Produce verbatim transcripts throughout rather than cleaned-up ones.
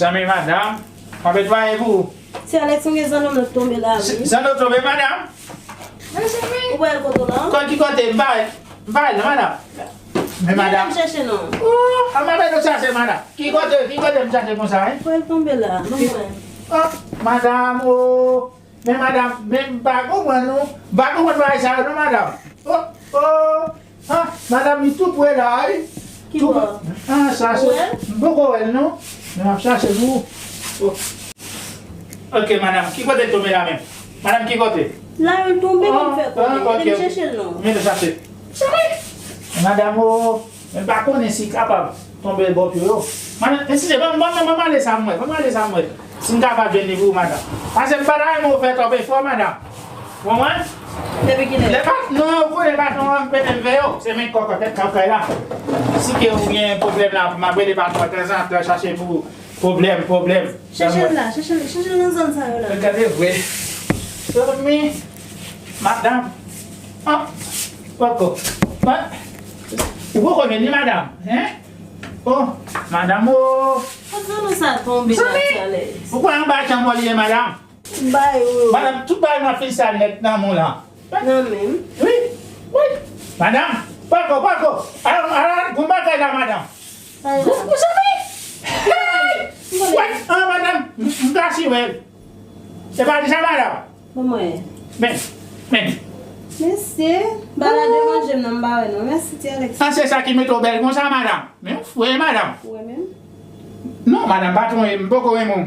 Zanmi madanm, m ap netwaye pou ou. Ti Alex, mwen gen zanmi m nan tonbe la, wi. Zanmi w tonbe, madanm? Ou wè l kote w la? Kòl ki kote? M pa wè. M pa wè l, madanm. Men madanm. M chèche non. Oh, a m ap ede w chache, madanm. Ki kote, ki kote m chache konsa, wi? Ou wè l tonbe la, non mwen. Oh, madanm, oh. Men madanm, men m pa konprann non. M pa konprann bagay sa yo non, madanm. Oh, oh. Ah, madanm, li tou pre la, wi. Ki bò? Ah, sa se, m poko wè l non. Men m ap chache pou ou. Oh. Ok, madanm, ki kote l tonbe la menm? Madanm, ki kote? La yo l tonbe, kòman fè konnen? Ede m chèche l non. Men l chache. Chache! Madanm, oh. Men m pa konnen si l kapab tonbe bò pye yo. Madanm, eside, ban m, ban m, ban m ale sa m wè, ban m ale sa m wè. Si m kapab jwenn li pou ou, madanm. Paske m pa ta renmen w fè twòp efò, madanm. Ou konprann? Depi kilè? Lè pa, non, ou konnen patwon an, m mete m veye w. Se men kòkòt tèt kòkòy la. Si ke ou gen pwoblèm la, m ap rele patwon an tanzantan, chache pou ou. Pwoblèm, pwoblèm. Chèche l la, chèche l, chèche l nan zòn sa yo la. Gade vre. Zanmi, madanm. Ah, poko. Ah. Ou poko vini, madanm, hein? Oh, madanm, oh. Kot zanmi sa tonbe la, Ti Alex? Ou kwè anba chanm li ye, madanm? Bay ou. Madanm, tout bagay mwen fin sal nèt nan men w la. Nan men m? Wi, wi. Madanm, poko, poko. Ala, ala, gon bagay la, madanm. Gon, gon zanmi. Hey! Wè, ah, madanm, m, m ta siwe l. Se pa di sa, madanm? Bon, mwen. Men, men. Mesye, m pa la deranje m nan, m pa wè non. Mèsi, Ti Alex. Ah, se sa ki mete w bèl konsa, madanm. Men w fou, wi, madanm. Ou wè menm? Non, madanm, pa twonpe m, m poko renmen w.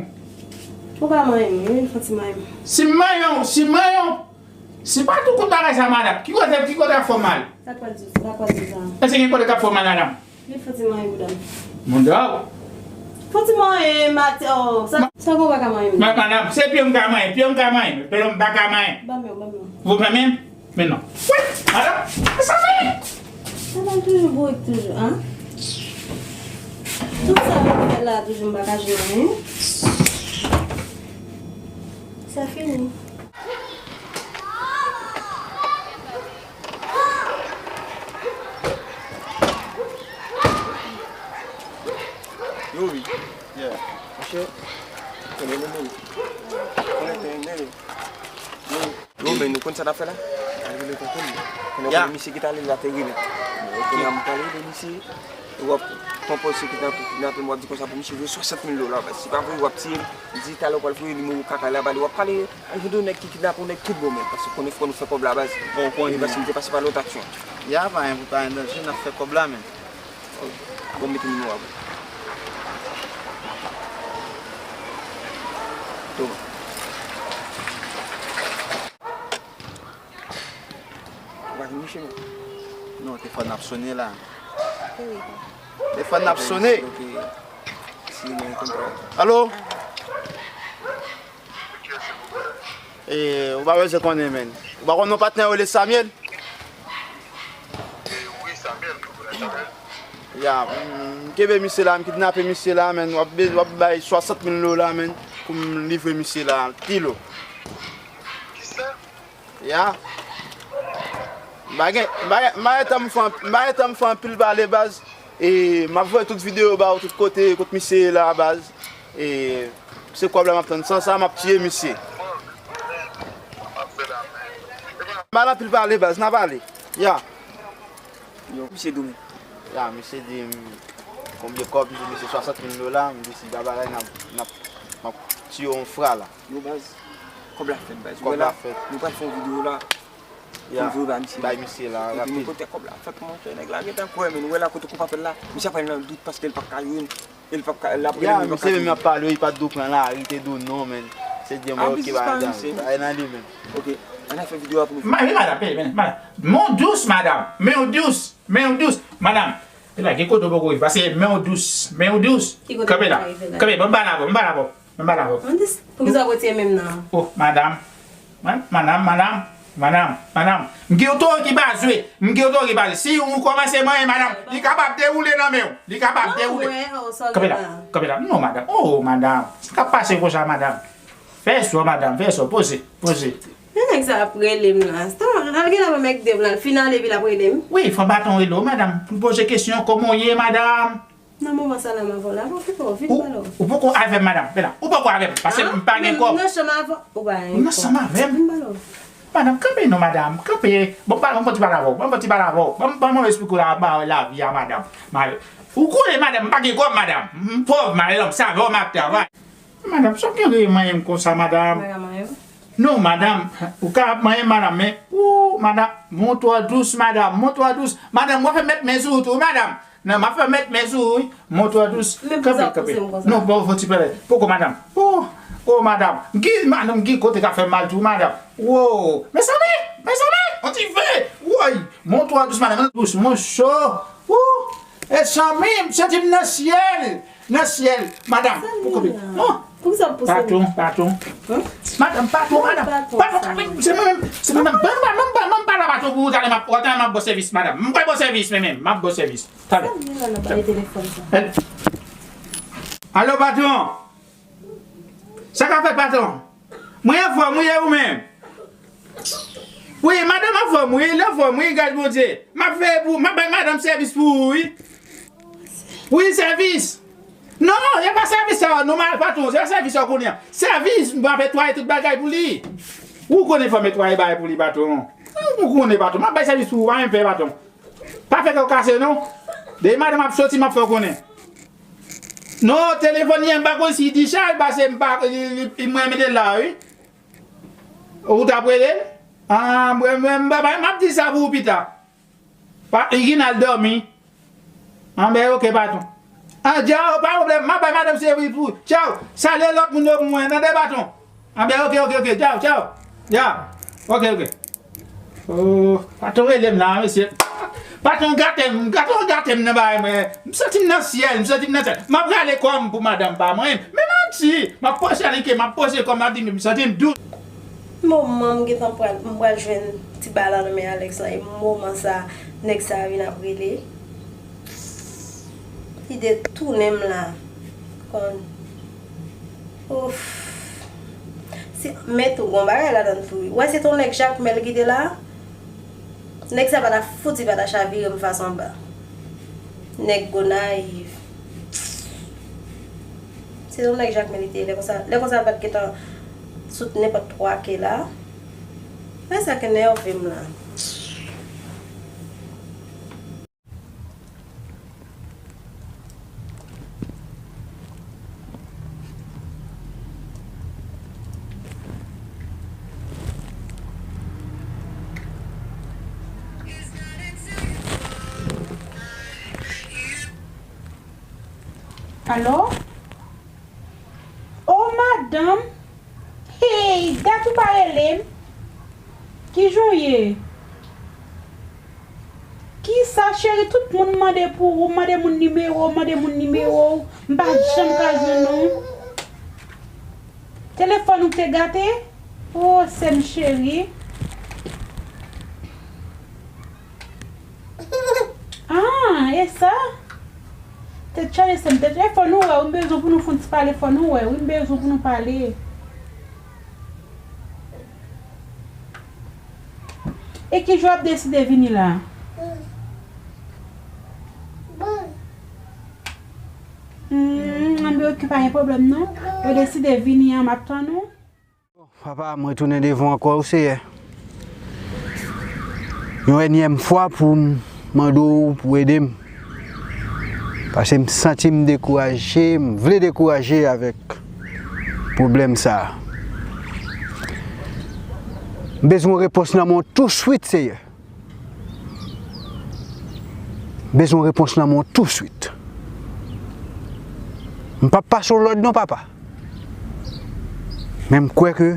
Ou pa manyen m, wi, fò ti manyen m. Si m manyen w, si m manyen w, se pa tou kout bagay sa, madanm. Ki kote, ki kote k ap fè w mal? Sa k pral di, sa k pral di sa? Èske gen kote k ap fè w mal, madanm? Li fò ti manyen bouda m. Bouda w? Fò ti manyen, mat-, oh, sa, sa gon pa ka manyen m. Ma-, madanm, se pye m ka manyen, pye m ka manyen, men pye m pa ka manyen. Ban m yo, ban m yo. Ou ban m yo? Men non. Wi, madanm, sa fini. Madanm toujou bourik toujou, an? Tout sa mwen fè la toujou m pa ka jwenn anyen. Sa fini. Yo, wi. Yeah. Monchè, konnen nou menm. Konnen te nève. Yo, men nou konn sa n ap fè la? Al rele tonton m. Konnen, konnen misye ki t ale la te rele. Konnen m pral rele misye. E w ap pran pòz se kidnape, kidnape m, w ap di konsa pou misye voye swasant mil dola, baz. Si pa voye, w ap tiye m. Di talè w pral voye nimewo kaka la ba li. W ap pale ak yon nèg ki kidnape yon nèg tout bon, men. Paske konnen fò nou fè kòb la, baz. Bon, konnen. Paske m te pase pa lòt aksyon. Ya, pa gen, pa gen danje, n ap fè kòb la, men. Bon, mete nimewo a pou. Toma. Ou pa jwenn misye, non? Non, telefòn ap sonnen la. Telefòn ap sonnen. Alo? E, ou pa bezwen konnen, men. Ou pa konn non patnè yo rele Samuel? Ya, m kenbe misye la, m kidnape misye la, men. W ap be-, w ap bay swasant mil dola, men, pou m livre misye la, pi lo. Ya. M pa gen, m pa gen, m pa gen tan m fè anp-, m pa gen tan m fè anpil pale, baz. E m ap voye tout videyo ba ou tout kote, kot misye ye la, baz. E se kòb la m ap tann. San sa, m ap tiye misye. M pa nan anpil pale, baz. N a pale. Ya. Yo, misye di w. Ya, misye di m konbyen kòb, m di misye swasant mil dola, m di si pa bagay, n ap, n ap, m ap tiye yon fra la. Yo, baz, kòb la fèt, baz. Kòb la fèt. Nou pral fè yon videyo la. Ya, pou n voye ba misye. Bay misye la, rapid. Epi nou kote kòb la fèt, monchè, nèg la gentan kwè, men nou wè la kote kou pa fèt la. Misye ap pran nan dout paske l p ap ka jwenn. E l p ap ka, l ap rele, men li p ap ka jwenn. Ya, misye menm ap pale, li pa t dwe pran lari, te di w non, men. Se di mwen, ok, pa gen danje, pa gen nan li menm. Ok, ann al fè videyo a pou nou. Ma-, wi, madanm, men, men, madanm. Men w dous, madanm. Men w dous, men w dous, madanm. E la, gen kote w poko rive, paske men w dous, men w dous. Kanpe la. Kanpe, ban m pale avè w, m pale avè w, m pale avè w. Poukisa w retire men m nan? Oh, madanm. Man-, madanm, madanm, madanm, madanm. M gen yon toro ki pa jwe. M gen yon toro ki pa jwe. Si ou kòmanse manyen, madanm, li kapab dewoule nan men w. Li kapab dewoule. Kanpe la, kanpe la. Non, madanm. Oh, madanm. Sa k ap pase konsa, madanm? Fè efò, madanm. Fè efò. Poze, poze. Men nèg sa ap rele m la. Sa, l al gen nan men mèg de m la. L fin ale epi l ap rele m. Wi, fò baton rele w, madanm. Pou l poze kesyon, kòman w ye, madanm? Nan moman sa la, m avè w la, pwofite w, vin pale w. Ou poko avè m, madanm. Bela, ou poko avè m, paske m pa gen kòb. Nan chanm avè w, ou pa gen kòb. Ou nan chanm avè m? Vin pale w. Madanm, kanpe non, madanm, kanpe. Bon, pa, bon, ti pale avè w, bon, ti pale avè w. Bon, bon, mwen esplike w la, ba, lavi a, madanm. Ou konnen, madanm, m pa gen kòb, madanm. M pòv, madanm, sa avè w m ap travay. Madanm, sa w gen rele manyen m konsa, madanm? Mwen ka manyen w? Non, madanm, ou ka ap manyen m, madanm, men, ou, madanm, mwen twò dous, madanm, mwen twò dous. Madanm, mwen fè met men sou ou tou, madanm. Non, m ap fè met men sou ou, wi. Mwen twò dous. Kanpe, kanpe. Non, bon, fò ti pale. Poko, madanm. Oh, oh, madanm. Gi, madanm, gi kote ka fè mal tou, madanm. Wo, mezanmi, mezanmi, on ti ve. Woy, mwen twò dous, madanm, dous, mwen cho. Ou, e zanmi, m santi m nan syèl. Nan syèl, madanm, ou konprann? Non. Poukisa w pouse m? Patwon, patwon. Madanm, patwon, madanm. Patwon, se mwen menm, se mwen menm. Ban m, ban m, ban m, ban m pale a patwon pou ou, talè m ap, talè m ap ba w sèvis, madanm. M pral ba w sèvis, men menm, m ap ba w sèvis. Talè. Sa m vin la nan bay telefòn sa? Alo, patwon. Sa k ap fèt, patwon? Mwen anfòm, wi, e ou menm? Wi, madanm anfòm, wi, li anfòm, wi, gras Bondye. M ap veye pou, m ap bay madanm sèvis pou ou, wi. Wi, sèvis. Non, e pa sèvis sa, non, mal patwon, se pa sèvis sa w konnen an. Sèvis, m ap netwaye tout bagay pou li. Ou konnen fò m netwaye bagay pou li, patwon. Ou konnen, patwon, m ap bay sèvis pou ou, pa gen pè, patwon. Pa fè kè w kase, non. Depi madanm ap soti, m ap fè w konnen. Non, telefòn li an, m pa konn si li dichaj, paske m pa, li, li, li, mwen mete l la, wi. Ou t ap rele l? Ah, mwen, mwen, m pa, m ap di sa pou ou pita. Pa, li gen al dòmi. Anben, oke, patwon. Ah, dja, pa pwoblèm, m ap bay madanm sèvis pou ou. Tchaw, salye lòt moun yo pou mwen, tande, patwon? Anben, oke, oke, oke, tchaw, tchaw. Ya, oke, oke. Oh, patwon rele m la, mesye. Patwon gate m, patwon gate m nan bagay mwen. M santi m nan syèl, m santi m nan syèl. M ap rale kò m pou madanm pa mwen. Men manti, m ap panche anike, m ap panche kò m, m ap di, m santi m dous. Moman m gentan pral, m pral jwenn ti bala nan men Alex la, e moman sa, nèg sa vin ap rele. Li detounen m la. Konn. Ouf. Si, men tou, gon bagay ladan tou, wi. Ou wè, se te yon nèg Jakmèl ki te la. Nèg sa pa ta fouti pa ta chavire m fas anba. Nèg Gonayiv. Se yon nèg Jakmèl li te ye. Lè konsa, lè konsa l pa t gentan sot nenpòt twa ke la. Men sa k enève m la. Alo? O madanm! Hey, dat ou pa rele m? Kijan w ye? Kisa, cheri, tout moun mande pou ou, mande moun nimewo w, mande moun nimewo w, m pa janm ka jwenn ou. Telefòn ou te gate? Oh, sè m cheri. Ah, e sa? Tèt chaje, sè m, tèt chaje. Fò nou wè, wi, m bezwen pou nou fè yon ti pale, fò nou wè, wi, m bezwen pou nou pale. E ki jou w ap deside vini la? Hmm, anben, oke, pa gen pwoblèm, non. Yo deside vini an, m ap tann ou. Papa, m retounen devan w ankò, wi, Seyè. Yon ènyèm fwa pou m mande w pou ede m. Paske m santi m dekouraje, m vle dekouraje avèk pwoblèm sa a. M bezwen yon repons nan men w touswit, Seyè. M bezwen yon repons nan men w touswit. M p ap pase w lòd non, papa. Men m kwè ke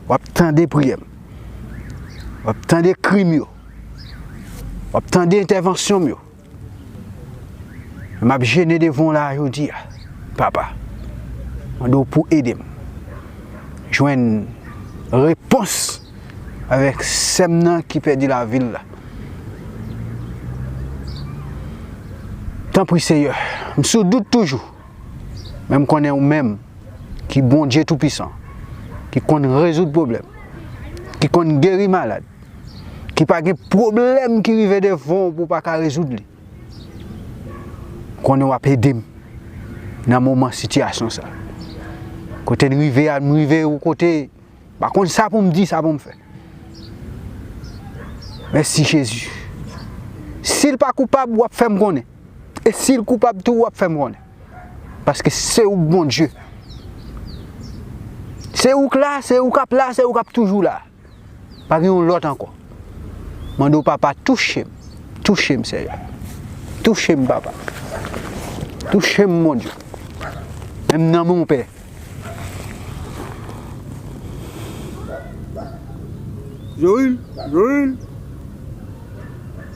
w ap tande priyè m. W ap tande kri m yo. W ap tande entèvansyon m yo. Men m ap jene devan w la jodi a, papa. Mande w pou ede m jwenn repons avèk sè m nan ki pèdi lavi l la. Tanpri, Seyè, m sou dout toujou. Men m konnen ou menm, ki Bondye Toupisan, ki konn rezoud pwoblèm, ki konn geri malad, ki pa gen pwoblèm ki rive devan w pou w pa ka rezoud li. M konnen w ap ede m. nan moman sitiyasyon sa. Kote n rive a, m rive yon kote, m pa konn sa pou m di, sa pou m fè. Mèsi Jezi. Si l pa koupab, w ap fè m konnen. E si l koupab tou, w ap fè m konnen. Paske se ou k Bondye. Se ou k la, se ou k ap la, se ou k ap toujou la. Pa gen yon lòt ankò. Mande w, Papa, touche m. Touche m, Seyè. Touche m, Papa. Touche m, Bondye. Men m nan men w, Pè. Joril, Joril.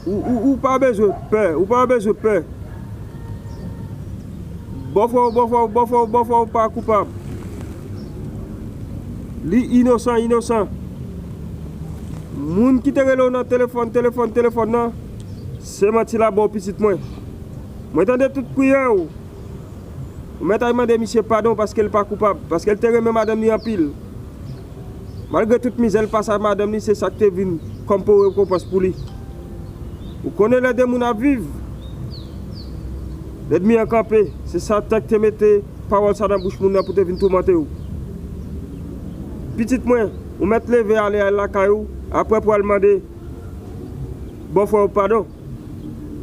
Ou, ou, ou pa bezwen pè, ou pa bezwen pè. Bòfrè w, bòfrè w, bòfrè w, bòfrè w pa koupab. Li inosan, inosan. Moun ki te rele w nan telefòn, telefòn, telefòn nan, se manti l ap ba w, pitit mwen. Mwen tande tout priyè w. Ou mèt al mande misye padon paske l pa koupab, paske l te renmen madanm li anpil. Malgre tout mizè l pase ak madanm li, se sa k te vin kòm pou rekonpans pou li. Ou konnen lè de moun ap viv, lènmi an kanpe, se Satan k te mete pawòl sa nan bouch moun nan pou te vin toumante w. Pitit mwen, ou mèt leve ale al lakay ou, apre pou al mande bòfrè w padon.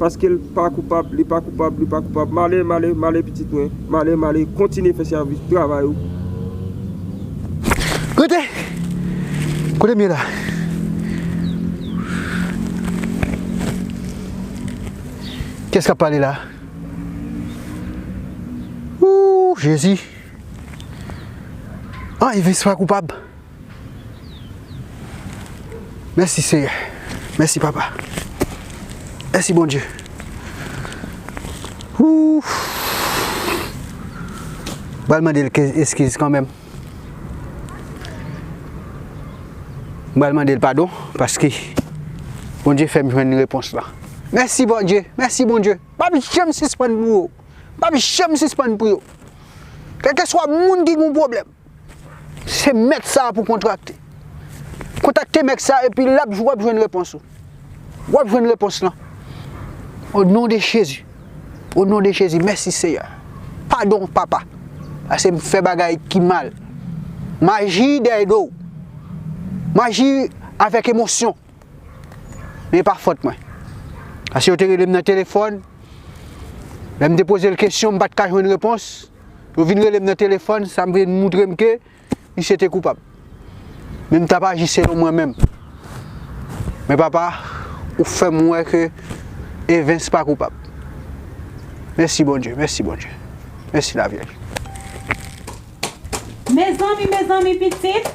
Paske l pa koupab, li pa koupab, li pa koupab. M ale, m ale, m ale, pitit mwen. M ale, m ale. Kontinye fè sèvis, travay ou. Kote? Kote m ye la? Kiyès k ap pale la? Ooh, Jezi. Ah, Evens pa koupab. Mèsi, Seyè. Mèsi, Papa. Mèsi, Bondye. Ooh. M pral mande l ke-, eskiz kanmenm. M pral mande l padon, paske Bondye fè m jwenn repons lan. Mèsi, Bondye. Mèsi, Bondye. M p ap janm sispann priye w. M p ap janm sispann priye w. Kèlkeswa moun ki gen yon pwoblèm, se mèt sa a pou kontrakte. Kontakte mèt sa a, epi l ap, w ap jwenn repons ou. W ap jwenn repons lan. O non de Jezi. O non de Jezi. Mèsi, Seyè. Padon, Papa. Paske m fè bagay ki mal. M aji dèyè do w. M aji avèk emosyon. Men pa fòt mwen. Paske yo te rele m nan telefòn. Lè m te poze l kesyon, m pa t ka jwenn repons. Yo vin rele m nan telefòn, sa m vin moutre m ke misye te koupab. Men m t ap aji selon mwen menm. Men Papa, ou fè m wè ke Evens pa koupab. Mèsi, Bondye, mèsi, Bondye. Mèsi, Lavyèj. Mezanmi, mezanmi, pitit.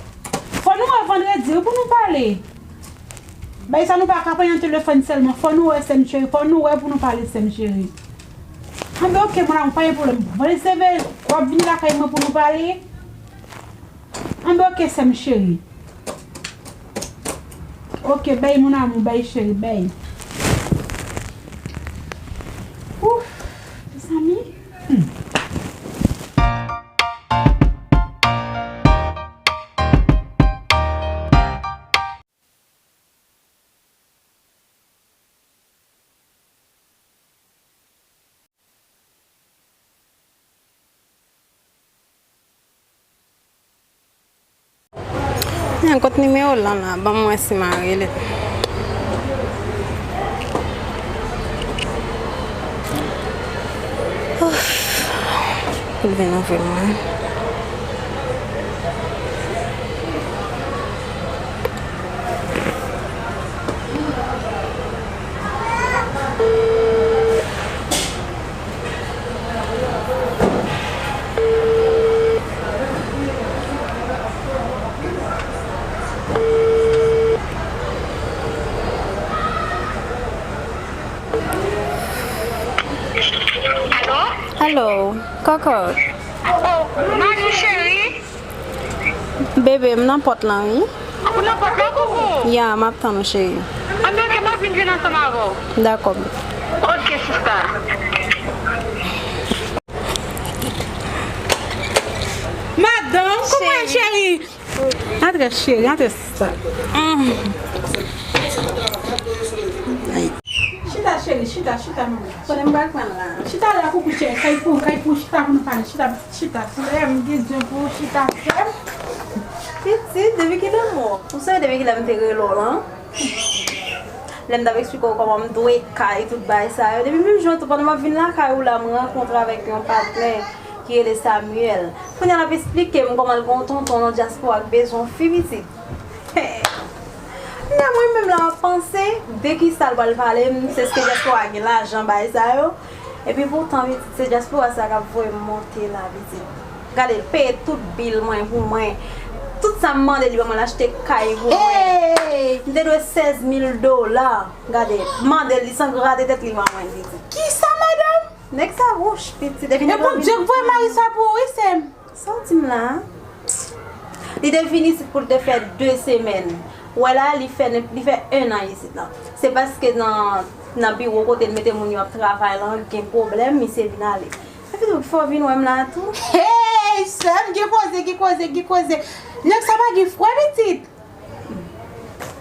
Fò nou wè vandredi wi pou nou pale. Bay sa nou pa ka pran nan telefòn sèlman. Fò nou wè, sè m cheri. Fò nou wè pou nou pale, sè m cheri. Anben, oke, mon amour, pa gen pwoblèm. Vandredi se vre, w ap vini lakay mwen pou nou pale? Anben, oke, sè m cheri. Oke, bay, mon amour, bay, cheri, bay. Ouf, mezanmi. Hmm. Men kot nimewo l lan la, ban m wè si m a rele. Ouf. Pou l vin ouvri mwen. Alo? Alo, kòkòt. Oh, Manu cheri. Bebe, m nan pòt lan, wi. Ou nan pòt lan, koukou? Ya, m ap tann ou, cheri. Anben, oke, m ap vin jwenn ansanm avè w. Dakò, bebe. Oke, sista. Madanm, kouman, cheri? Antre, cheri, antre, sista. Mm. Ay. Chita, cheri. Chita, chita, manman. Konnen m pral pran la. Chita la, koukou cheri. Kay pou, kay pou, chita pou nou pale. Chita, chita. Frè m, gen zen pou ou, chita, frè m. Pitit, depi ki lè m wè w? Ou sonje depi ki lè m te rele w lan? Lè m t ap eksplike w kòman m dwe kay, tout bagay sa yo. Depi menm jou an tou, pandan m ap vin lakay ou la, m rankontre avèk yon patnè ki rele Samuel. Kounye a l ap eksplike m kòman l gen yon tonton nan dyaspora k bezwen yon fi pitit. Nan mwen menm la, m ap panse de kisa l pral pale m, se ske dyaspora gen lajan bay sa yo. Epi poutan, pitit, se dyaspora sa k ap voye m monte la, pitit. Gade, l peye tout bil mwen pou mwen. Tout sa m mande li ban mwen, l achte kay pou mwen. Hey! M te dwe sèz mil dola. Gade, mande li san grate tèt li ban mwen, pitit. Kisa, madanm? Nèg sa wouch, pitit. Epi e nèg la Bondye vin k voye mari sa pou ou, wi, sè m. Sa w di m la a? Li te vin isit pou l te fè de semèn. Ou wè la, li fè, li fè en an isit la. Se paske nan, nan biwo kote l mete moun yo ap travay lan, gen pwoblèm, misye vin ale. Epi tou, fò w vin wè m la a tou. Hey, sè m, gen koze, gen koze, gen koze. Nèg sa pa gen frè, pitit?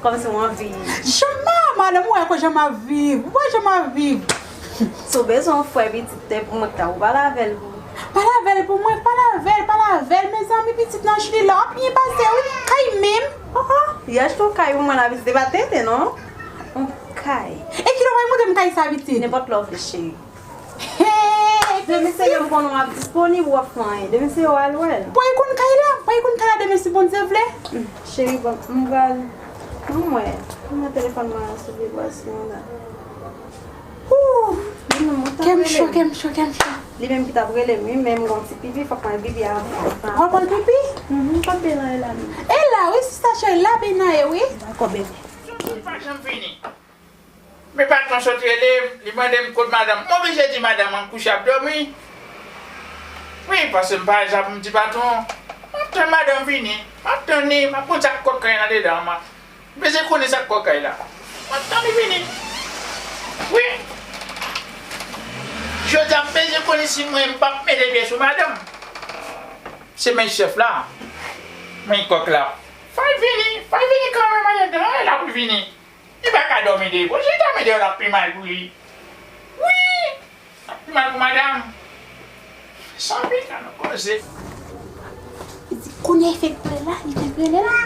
Kòmsi w anvi. Jan m, madanm, ou wè jan m ap viv. Ou wè jan m ap viv. Si w bezwen yon frè pitit, se pou mwen k ta, ou pale avè l pou. Pale avè l pou mwen, pale avè l, pale avè l. Mezanmi, pitit nan Chili la, w ap byen pase, wi. Kay menm. Oh, oh. Li achte yon kay pou mwen la, pitit, e pa tenten, non. Yon kay. E kilè w pral montre m kay sa, pitit? Nenpòt lè w vle, cheri. Hey, demen se yo m konnen w ap disponib, w ap fè anyen. Demen se yo al wè l. Pway konn kay la, pway konn kay la demen si Bondye vle. Cheri, bon, m pral. Ban m wè. Ban m wè telefòn mwen an sou vibrasyon la. Ooh, kè m cho, kè m cho, kè m cho. Li menm ki t ap rele m, wi, men m gon ti pipi, fòk mwen al pipi avan. W ap al pipi? Mhm, kot Bena ye la menm? E la, wi, sista cheri, la Bena ye, wi. Dakò, bebe. Jounen pa janm fini. Men patwon sot rele m, li mande m kot madanm. M oblije di madanm an kouche ap dòmi. Wi, paske m pa janm di patwon. M ap tann madanm vini. M ap tann li, m ap konn sa k kòk kay la anndedan an. M bezwen konnen sa k kòk kay la. M ap tann li vini. Wi. Jodi a m bezwen konnen si mwen m p ap mete pye sou madanm. Se men chèf la. Men kòk la. Fò l vini, fò l vini kanmenm anndedan an, e la pou l vini. Li pa ka dòmi deyò. Bon, si l dòmi deyò, l ap pi mal pou li. Wi! L ap pi mal pou madanm. Sanble ka nan koze. Li di, kounye a li fèk rele la, li fèk rele la.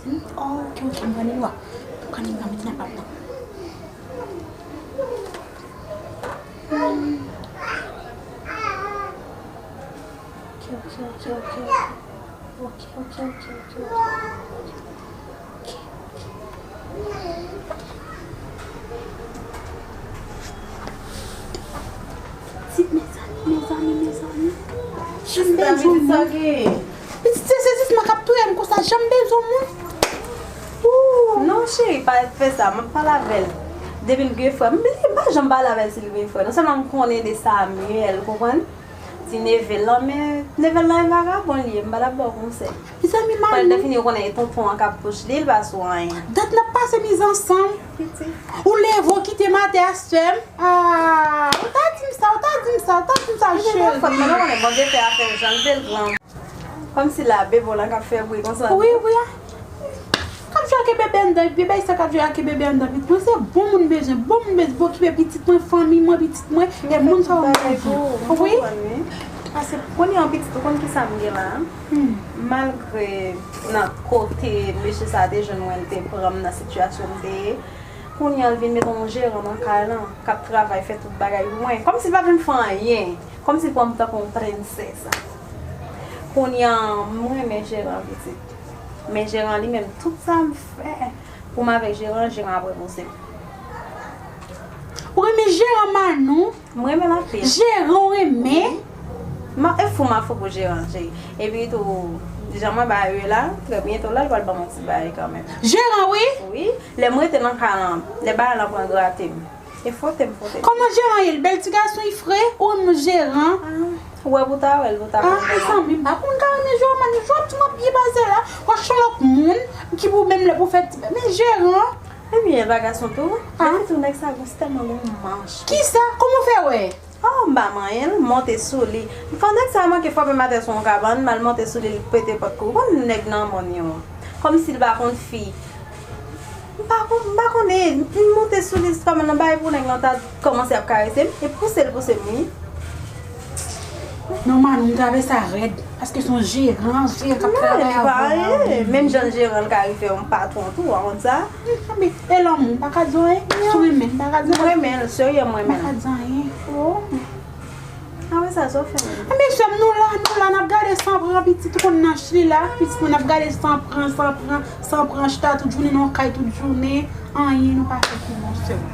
Hmm, oh, ok, ok, m pran nimewo a. M pran nimewo a, m di n ap ap nan. Hmm. Ok, ok, ok, ok, ok. Ok, ok, ok, ok, ok. Ok. Ti, mezanmi, mezanmi, mezanmi. Janm bezwen moun. Pitit, se sezisman k ap touye m konsa, janm bezwen moun. Ooh. Non, cheri, pa fè sa, m ap pale avè l. Depi l gen frè, m bliye, m pa janm pale avè l si l gen frè. Non sèlman m konnen de Samuel, konprann? Ti neve l lan, men neve l lan e vagabon li ye, m pa t ap ba w konsèy. Mezanmi, Manu. Lè l te fini, ou konnen e tonton an k ap pouch li, li pa sou anyen. Dat n ap pase miz ansanm. Piti. Ou leve, ou kite m atè a, sè m. Ah, ou ta di m sa, ou ta di m sa, ou ta di m sa, cheri. Fòt mwen, ou konnen Bondye fè afè l jan l vle l pran. Kòmsi la, bebe w lan k ap fè bri konsa. Wi, wi. K ap jwe ak bebe anndan, epi bay sa k ap jwe ak bebe anndan, pitit mwen, se bon moun bezwen, bon moun bezwen pou okipe pitit mwen, fanmi mwen, pitit mwen, e moun sa yo m bezwen. Wi. Paske kounye an pitit, ou konn kisa m gen la? Hmm. Malgre nan kote mesye sa te jwenn mwen, li te pran m nan sitiyasyon m te ye, kounye an l vin mete yon jeran nan kay lan, k ap travay, fè tout bagay pou mwen. Kòmsi l pa vle m fè anyen. Kòmsi l pran m tankou yon prensès. Kounye a, m renmen jeran pitit. Men jeran li menm, tout sa m fè pou m avèk jeran, jeran ap repoze m. Ou renmen jeran Manou? M renmen l anpil. Jeran ou renmen? M ap, e fou m ap fou pou jeran, cheri. Epi tou, jan mwen ba yo la, trè byento la, l pral ban m yon ti bagay kanmenm. Jeran, wi? Wi. Lè m rete nan kay lan, lè bagay lan pran grate m. E fwote m fwote. Kòman jeran ye? L bèl ti gason, li fre? Ou renmen jeran? Ah, ou wè pou ta wè l, pou ta konprann. Ah, mezanmi, m pa konn ka renmen jeran, man. Jodi m ap byen pase la. W ap chon lòt moun ki pou menm lè pou fè ti. Men jeran. Ebyen, pa gason tou. Ah. Epi tou, nèg sa gou, se tèlman gon manch. Kisa? Kòman w fè wè? Oh, m pa manyen l, monte sou li. Fò nèg sa manke frape m atè sou yon kabann, m al monte sou li, li pete pòt kou. Ou konn nèg nan mòn yo. Kòmsi l pa konn fi. M pa kon- m pa konnen, m monte sou li jiskaman nan bay pou nèg lan ta kòmanse ap karese m, e pouse l pouse m, wi. Non, Manou, m travèse sa rèd, paske se yon jeran, jeran k ap travay avè w. Non, li pa anyen. Menm jan jeran, l ka rive yon patwon tou, w konn sa. Anben, e lanmou, m pa ka di w anyen. Si w renmen, m pa ka di w anyen. M renmen l, serye, m renmen l. M pa ka di w anyen. Oh. Apre sa, sa w fè menm? Anben, sè m, nou la, nou la, n ap gade san pran, pitit ou konn nan Chili la, pitit mwen, n ap gade san pran, san pran, san pran, chita tout jounen nan yon kay tout jounen. Anyen nou pa fè pou mwen, sè m.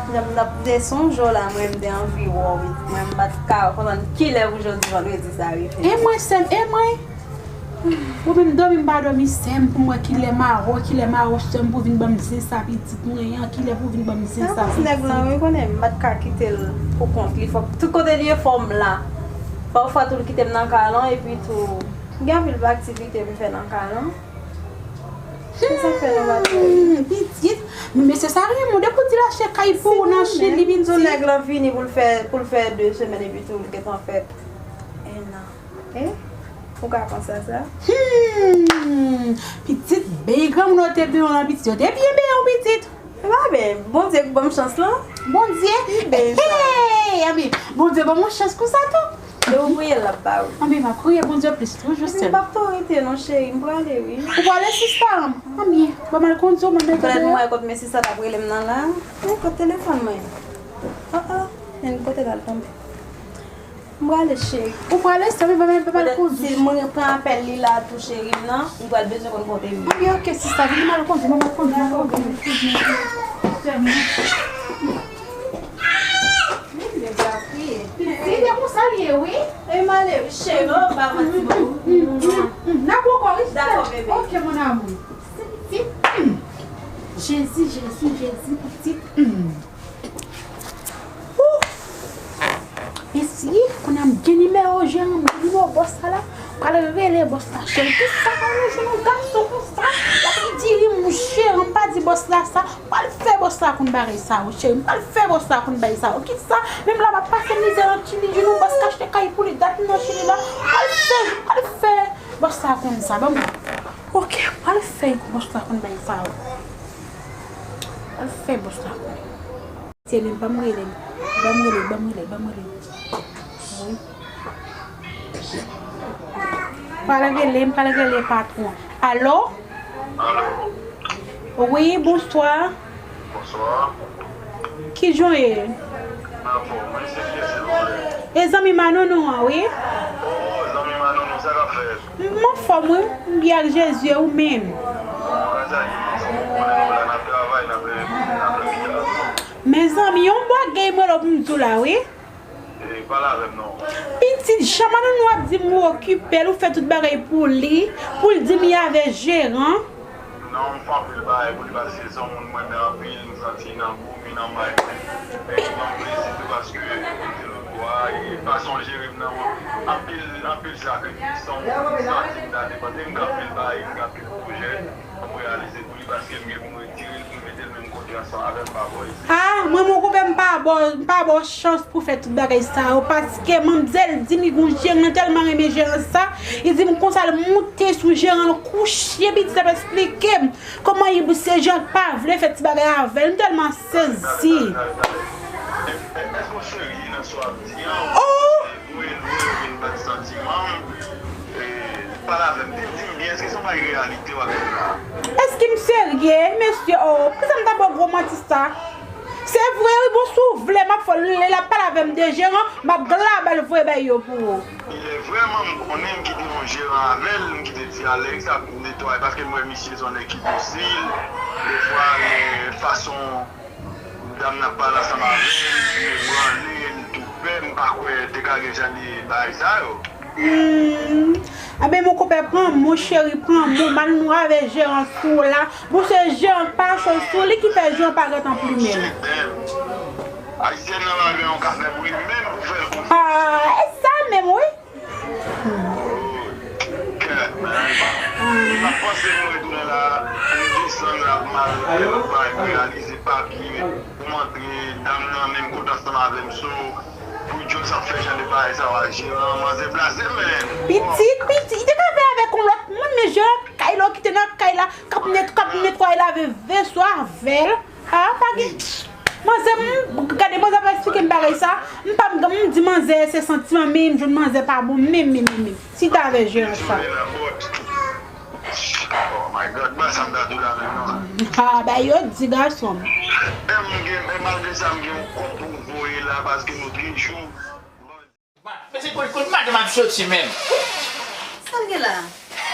N ap, n ap desann jou la, mwen, m te anvi wè w, wi. Mwen, m pa t ka konprann kilè pou jodi vandredi sa rive. E mwen, sè m, e mwen? Ou menm dòmi, m pa dòmi, sè m, pou m wè kilè m a wè w, kilè m a wè w, sè m, pou vin ban m zen sa, pitit mwen an, kilè pou vin ban m zen sa, pitit. Nèg lan, wi, konnen, m pa t ka kite l pou kont li. Fòk, tout kote l ye, fò m la. Pafwa, tou, l kite m nan kay lan, epi tou, gen anpil aktivite pou fè nan kay lan. Se sa k fè nou pa twò. Hmm, pitit, men mesye sa renmen w, depi w di l achte kay pou ou nan Chili, pitit. Tou nèg lan vini pou l fè, pou l fè de semèn epi tou l gentan fè enn an. E? Ou ka panse a sa? Hmm, pitit, byen granmoun yo te benyen w lan, pitit, yo te byen benyen w, pitit. E pa byen, Bondye k ban m chans lan. Bondye? Li benyen sa. Hey, anben, Bondye ban m yon chans konsa tou. E ou priye l ap ba ou. Anben, m ap priye Bondye plis toujou, sè m. Epi m p ap twò rete non, cheri, m prale, wi. Ou prale, sista m? Anben, ban m al kondui w, mwen mete deyò. Fòk m wè kote mesye sa t ap rele m nan la. Men kote telefòn mwen? Oh, oh, men kote l al tonbe? M prale, cheri. Ou prale, sè m, ban m, ban m al kondui. Si mwen pran apèl li la tou, cheri m nan, m pral bezwen konn kote m ye. Anben, oke, sista, vini m al kondui, ban m al kondui, m al kondui. Sè m. Pitit, e konsa l ye, wi. E m ale, wi, cheri, oh, pa manti, boo. N ap pran kò, wi, cheri. Dakò, bebe. Oke, mon amour. Se pitit. Hmm. Jezi, Jezi, Jezi, pitit. Hmm. Ooh. Mesi, kounye a m gen nimewo jeran, m gen nimewo bòs la la. Pral rele bòs la, cheri. Kisa ka yon jèn gason konsa? L ap diri m jeran, m pa di bòs la sa. Pral fè bòs la konn bagay sa yo, cheri. M pral fè bòs la konn bagay sa yo. Kisa? Menm la m ap pase mizè nan Chili, jwenn yon bòs k achte kay pou li, dat m nan Chili la. Pral fè, pral fè bòs la konn sa. Ban m, oke, pral fè bòs la konn bagay sa yo. Pral fè bòs la konn. Se li, ban m rele l. Ban m rele l, ban m rele l, ban m rele l. Wi. Pral rele, m pral rele patwon. Alo? Alo? Wi, bonswa. Bonswa. Kijan w ye? Mwen anfòm, wi, se kiyès, silvouplè? E zanmi Manounou an, wi. Oh, zanmi Manounou, sa k ap fèt? M anfòm, wi, m byen ak Jezi, e ou menm? Mwen anfòm, ou konnen nou la, n ap travay, n ap, n ap leve tan. Mezanmi, yon bagay mwen lè pou m di w la, wi. E, pale avè m non. Pitit, jan Manounou ap di m ou okipe l, ou fè tout bagay pou li, pou l di m li avè jeran. Non, m fè anpil bagay pou li paske se yon moun mwen renmen anpil, m santi nan gou m, nan may mwen. Li ban m plezi tou paske se lòt bò a, e fason l jere m nan, anpil, anpil sakrifis, se yon moun m santi m ta depann de m, m gen anpil bagay, m gen anpil pwojè pou m reyalize pou li paske m gen pou m retire l, pou m mete l menm kote ansanm avè m pa bò isit. Ah, mwen, mon konpè, m pa ba w, m pa ba w chans pou fè tout bagay sa yo, paske manmzèl di m li gon jeran, tèlman renmen jeran sa, li di m konsa l moute sou jeran, l kouche, pitit ap esplike m kòman li se jeran k pa vle fè ti bagay avè l, m tèlman sezi. Tande, tande, tande, tande. È-, è-, èske w serye nan sa w ap di an? Oh! Ou elve, ou vin bat santiman m. E, pale avè m, di, di m byen, èske se yon bagay reyalite w ap di la? Èske m serye, mesye? Oh, poukisa m ta ba w gwo manti sa? Se vre, wi, bon, si w vle, m ap fè w, lè l ap pale avè m de jeran, m ap glabè l voye bay yo pou ou. Il est vrai, m konnen m kite yon jeran avè l, m kite ti Alex ap netwaye, paske m wè misye se yon nèg ki dosil. Defwa, e, fason dam nan ap pale ansanm avè l, li ebranle, li tou pè, m pa kwè te ka gen jan de bagay sa yo. Hmm. Enben, mon konpè, pran mo, cheri, pran mo, Manounou avè jeran sou w la. Bon, se jeran k pa cho sou li ki fè jeran pa gentan plimen l. Ayisyèn nan pa gen yon ka fè bri menm pou fè l konsa. Ah, e sa menm, wi. Kè, men, m ap panse m retounen la, pou m desann la, pou m al fè lòt bagay, pou reyalize papye, pou m antre, dam nan menm kote ansanm avè m, so, pou Djòs ap fè jan de bagay sa yo ak jeran, manzè blase, men. Pitit, pitit, li te ka fè avèk yon lòt moun, men jeran kay la, w kite nan kay la, k ap net-, k ap netwaye, lave Fè l. Ah, pa gen. Manzè, m, gade, manzè pa eksplike m bagay sa. M pa, m di manzè se santiman, men m jwenn manzè pa bon, men, men, men, men. Chita avè jeran sa. Oh my God, ba sa m ta di w la menm non. Ah, ba yo di gason m. E m gen, e malgre sa m gen yon kòb pou m voye la paske nou gen jou. Mesye kote kote madanm ap soti menm. Sa l gen la?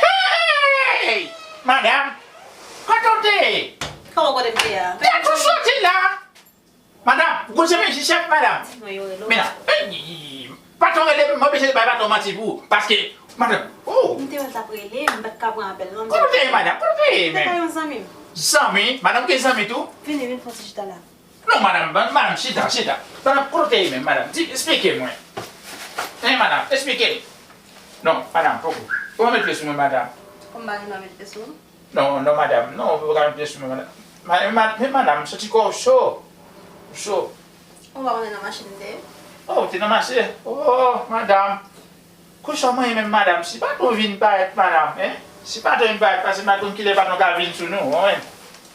Hey! Madanm! Kote w te ye? Kòman kote m te ye a? Lè tou soti la! Madanm, gwo se men chèf madanm. Mwen yo relo. Men la, ey, patwon rele m, mwen oblije bay patwon manti pou ou. Paske, madanm, oh! M te wè l t ap rele, m pa t ka pran apèl non. Kote w te ye madanm? Kote w te ye Te ka menm? Yon zanmi m. Zanmi? Madanm gen zanmi tou? Vini, vin fò ti chita la. Non madanm, ban madanm chita, chita. Madanm, kote w te ye menm madanm? Di, eksplike mwen. Hein madanm, eksplike. Non, madanm, poko. Ou pa met pye sou mwen madanm. Kòm m pa gen dwa met pye sou ou? Non, non madanm, non, ou pa ka met pye sou mwen madanm. Ma- ma- Men madanm, soti kò w cho. Ou cho. Ou pa konnen nan machin m te ye? Oh, ou te nan mache? Oh, madanm. Kousa w manyen menm madanm, si patwon vin parèt madanm, hein? Si patwon vin parèt, paske m pa konn kilè patwon ka vin sou nou, wi.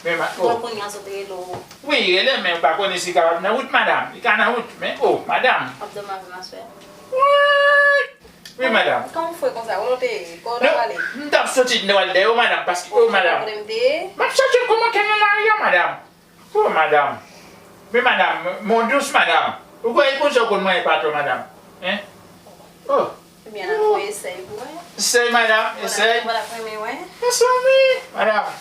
Men ma, Bon, oh. Kounye a sot rele w. Wi, rele men ou pa konnen si kapab nan wout madanm. Li ka nan wout, men oh, madanm. W ap dòmi avè m aswè? What? Wi, madanm. Kòman w fè konsa? Kote w te ye? Kote w Non, prale? m t ap soti nan wè l dèyè w, madanm, paske oh, madanm. Kote m te ye? M ap chache w kòman kè nan lari a, madanm. Oh, madanm. Men madanm, mon dous madanm. Ou kwè konsa w konn manyen patwon, madanm? Hein? Oh. Ebyen, al fè esèy pou wè. Esèy, madanm, esèy. Voilà, voilà, renmen wè. Esèy, wi, madanm.